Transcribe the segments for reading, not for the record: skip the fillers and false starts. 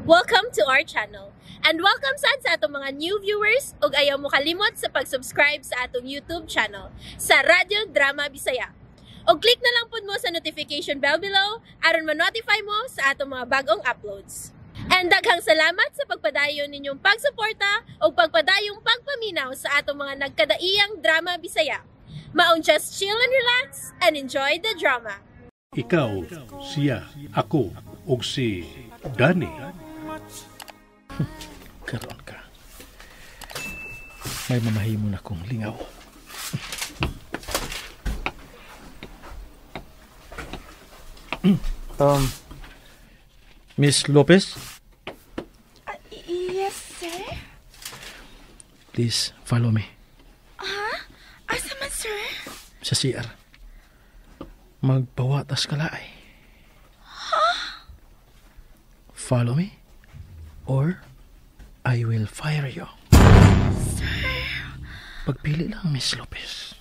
Welcome to our channel. And welcome sad sa atong mga new viewers ug ayaw mo kalimot sa pag-subscribe sa atong YouTube channel sa Radyo Drama Bisaya. Og click na lang pud mo sa notification bell below aron ma-notify mo sa atong mga bagong uploads. And daghang salamat sa pagpadayon ninyong pagsuporta ug pagpadayong pagpaminaw sa atong mga nagkadaiyang drama Bisaya. Maong just chill and relax and enjoy the drama. Ikaw, siya, ako, ug si Danny. Karoon ka. May mamahimo na kong lingaw. Miss Lopez? Yes, sir. Please follow me. Asa man, sir? Sa CR. Magpawatas ka laay. Follow me or I will fire you. Sir. Pagpili lang, Miss Lopez.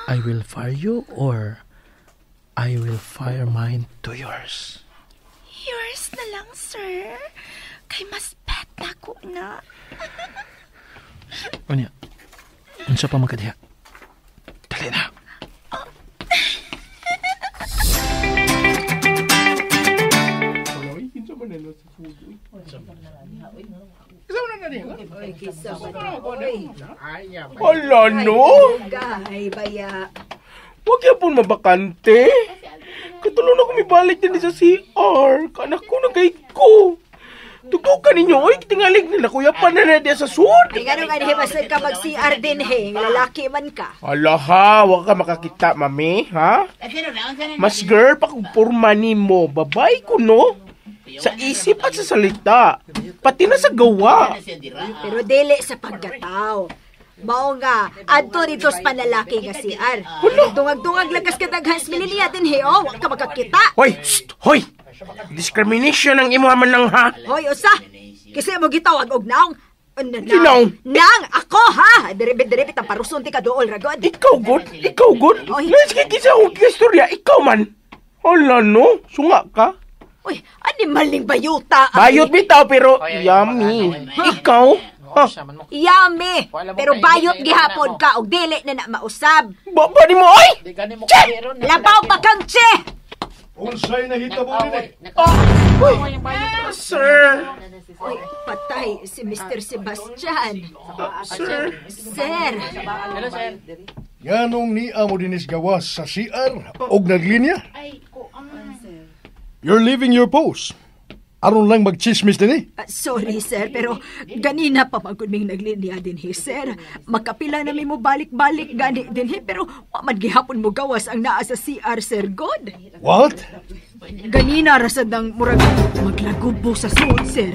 I will fire you or I will fire mine to yours. Yours na lang, sir. Kay mas bet na ko na. Unya, unsa pa magkadiha? Dali na. Hala, no? Gay, baya. Wag yapon mabakante. Katulong na kumibalik din sa CR. Kanak ko na kay ko. Tugtog ka ninyo, oy. Tingalig nila, kuya pa na na sa sud. Ay, nga nung basta ka mag-CR din, he. Lalaki man ka. Hala ha, wag ka makakita, mami, ha? Mas girl pa kung porma ni mo. Babay ko, no? Sa isip at sa salita. Pati na sa gawa. Pero dili sa pagkatao. Mao nga, adto dito sa panlalaki nga CR. Dungag-dungag lagas kadaghan sa mililya din, he. Oh, wag ka makakita. Hoy, shh, hoy! Discrimination ang imo man lang, ha? Hoy, usa! Kasi mo gitawag og naong. Sinaong? Nang! Ako, ha? Diribit-diribit ang parusun ti ka dool, ragod. Ikaw, good? Ikaw, good? Oy. Let's get kisa akong istorya. Ikaw man. Hala, no? Sunga ka? Uy, animal ning bayuta. Bayot bitaw, pero yummy. Ikaw? Ha? Yummy! Pero bayot gihapon ka og dili na na mausab. Baba ni mo, oy! Che! Labaw pa kang che! Unsay nahitabo nini? Uy! Sir! Uy, patay si Mr. Sebastian. Sir! Sir! Nganong niya mo dinis gawas sa CR og naglinya? You're leaving your post. Aron lang magchismis din eh. Sorry, sir, pero ganina pa magud ming naglinya din he, sir. Makapila na mi mo balik-balik gani din he, pero wa man gihapon mo gawas ang naa sa CR, sir God. What? Ganina rasad ng murag maglagubo sa sod, sir.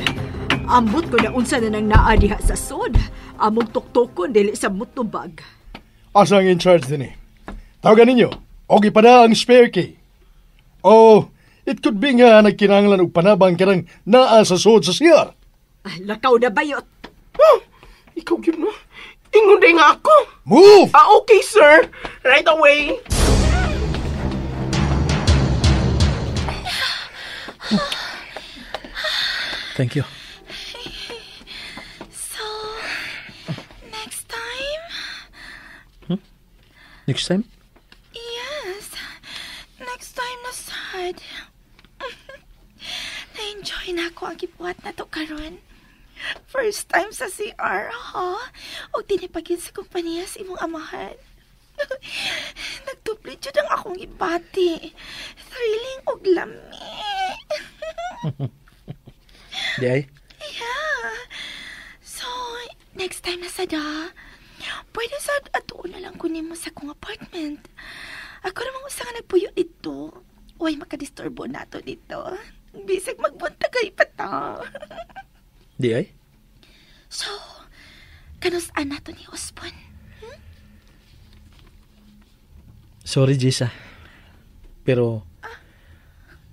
Ambot ko na unsa na nang naa diha sa sod. Among tuktokon dili sa mutubag. Asa ang in charge din eh? Tawagan ninyo, og ipada ang spare key. Oh, it could be nga nagkinanglan og panabang karang naa sa sod sa CR. Ah, lakaw na bayot. Oh, ikaw yun, no? Ingon din nga ako. Move! Ah, okay, sir. Right away. Thank you. So, next time? Next time? Yes. Next time na sad. Na-enjoy na ako ang gibuhat na to karon. First time sa CR, ha? O dinipagin sa kumpanya sa imong amahan. Nagdupli jud ang akong ibati. Thrilling og lami. Di ay? Yeah. So, next time na sad, ha? Pwede sad atuon na lang kunin mo sa akong apartment. Ako namang usa nga nagpuyo dito. Uy, makadisturbo na to dito. Bisag magbunta kay pata. Di ay? So, kanus-an na to ni Osborne? Sorry, Jisa. Pero,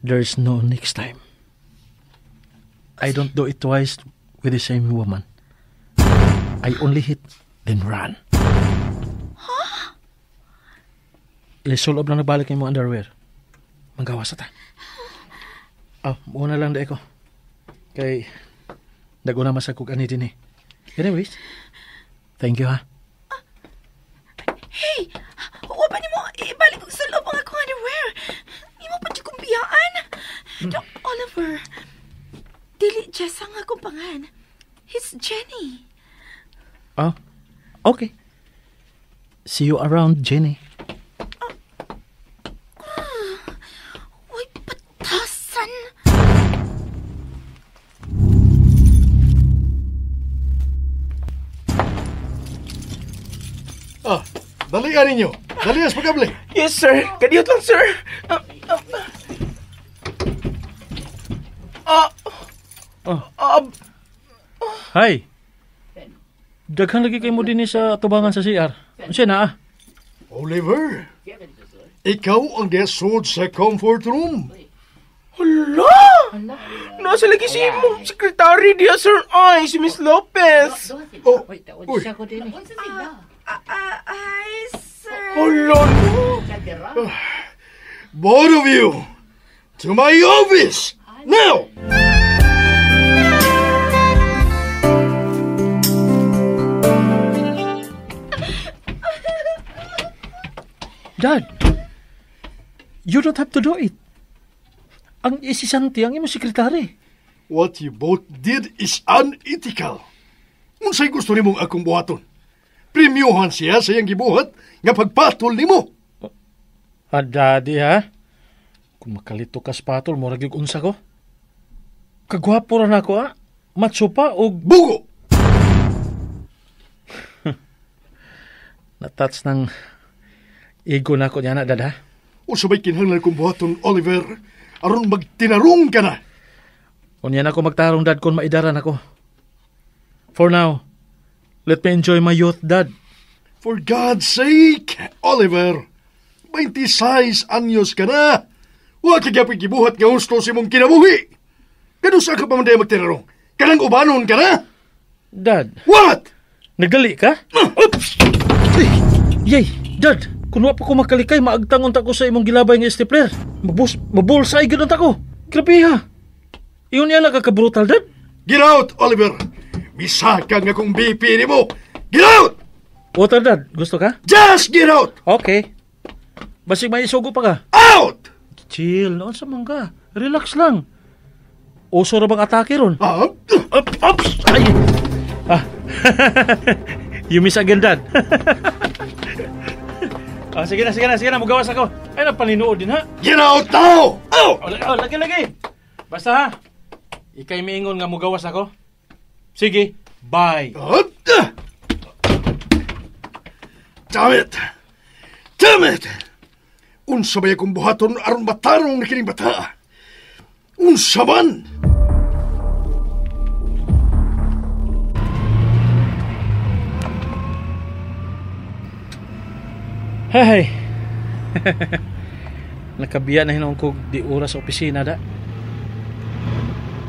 there's no next time. I don't do it twice with the same woman. I only hit, then run. Huh? Isulob lang nagbalik yung mga underwear. Manggawa sa ta. Oh, muna lang dahil ko. Kay, dago na masakog ani din eh. Anyways, thank you ha. Hey! Wa ba nimo ibalik og sa loob ang akong underwear? Imo pa jud kong biyaan. Doc Oliver, dili Jessa ang akong pangan. It's Jenny. Oh, okay. See you around, Jenny. Uy, patasan! Ah, dalian ninyo. Dalian sa pagkabli. Yes, sir. Kadiyot lang, sir. Hi. Daghan lagi kay mo dinhi sa tubangan sa CR. Unsa na ah? Oliver, ikaw ang desod sa comfort room. Hala! Nasa lagi si imong sekretary diya, sir. Ay, si Miss Lopez. Oh, uy, Ay, sir. Hala, no. Both of you, to my office, now! Dad, you don't have to do it. Ang isisanti ang imong sekretary. What you both did is unethical. Unsay gusto nimong akong buhaton? Premiohan siya sa iyang gibuhat nga pagpatol nimo. Ah, Daddy, ha? Kung makalito ka sa patol, murag yung unsa ko. Kagwapo ra na ako, ha? Macho pa og Bugo! Na-touch ng ego na ako niya na, Dad, ha? Usa may kinahanglan kong buhaton, Oliver, aron magtinarong ka na. Unya na ako magtarong, Dad, kung maidaran ako. For now, let me enjoy my youth, Dad. For God's sake, Oliver, 26 anyos ka na. Wa ka gyapon gibuhat nga husto sa imong kinabuhi. Kanusa ka pa man day magtinarong? Kanang ubanon ka na? Dad. What? Nagdali ka? Oops! Ay, yay, Dad! Kung wa pa ko makalikay, maagtangon ta ko sa imong gilabay nga stapler. Mabulsay gud ta ko. Grabe ha. Iyon niya lang ka-brutal, Dad. Get out, Oliver! Misaka nga kong BP nimo. Get out! Water, Dad. Gusto ka? Just get out! Okay. Basig may isugo pa ka. Out! Chill. Noon sa mangga. Relax lang. Uso ra bang atake ron? Ah? Up, ups! Ay! Ah. You miss again, Dad. Ah, sige na. Mugawas ako. Ay, napaninuod din, ha? Get out now! Out! Oh, lagi. Basta, ha? Ikay miingon nga mugawas ako. Sige, bye. Damn it! Damn it! Unsa ba akong buhaton aron matarong na kining bata? Unsa man? Hey! Nakabiya na hinoon kog di oras sa opisina da.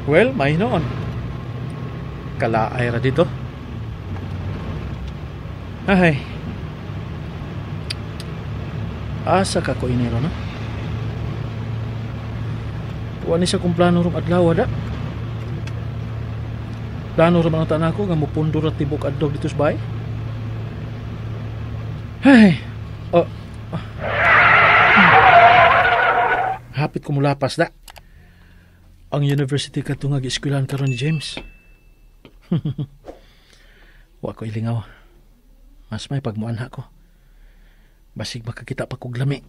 Well, may hinoon. Kalaay ra dito. Ay. Asa ka ko inero, no? Wa ni sa kong plano rong adlaw da. Plano ra man ang tanan ko nga mupundo ra tibok adlaw dito sa bahay. Hey. Oh. Hapit ko mulapas da. Ang university kadto nga gieskwelan karon ni James. Wa ko ilingaw. Mas may pagmuanha ko. Basig makakita pa kog lami.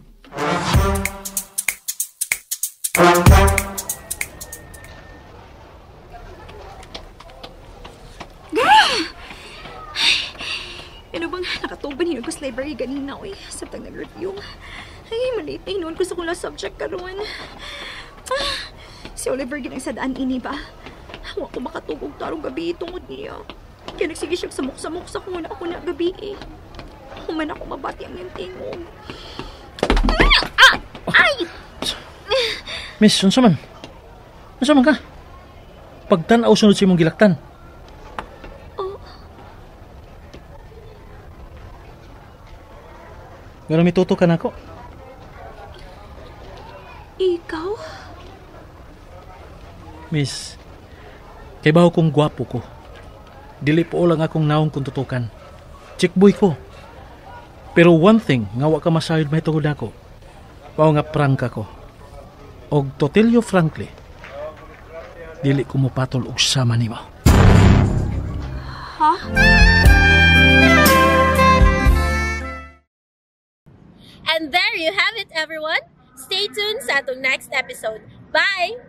Ano bang nakatuban hinog ko sa library ganina, oy. Sabtang nag-review. Ay, maliit na hinuon ko sa kong last subject karon. Ah, si Oliver ginang sadaan ini ba? Wa ko makatugog tarong gabi tungod niya. Kaya nagsige siya samok-samok sa kung ako na gabi eh. Human ako mabati ang iyang tingog. Ah! Ay! Miss, unsa man? Unsa man ka? Pagtan-aw sunod sa imong gilaktan. Oh. Pero mituto ka na ako. Ikaw? Miss, Kay baho kong gwapo ko. Dili po lang akong naong kung tutukan. Chick boy ko. Pero one thing nga wa ka masayod mahitungod nako. Mao nga prangka ko. Og to tell you frankly, dili ko mopatol og sama nimo. Ha? And there you have it, everyone. Stay tuned sa atong next episode. Bye!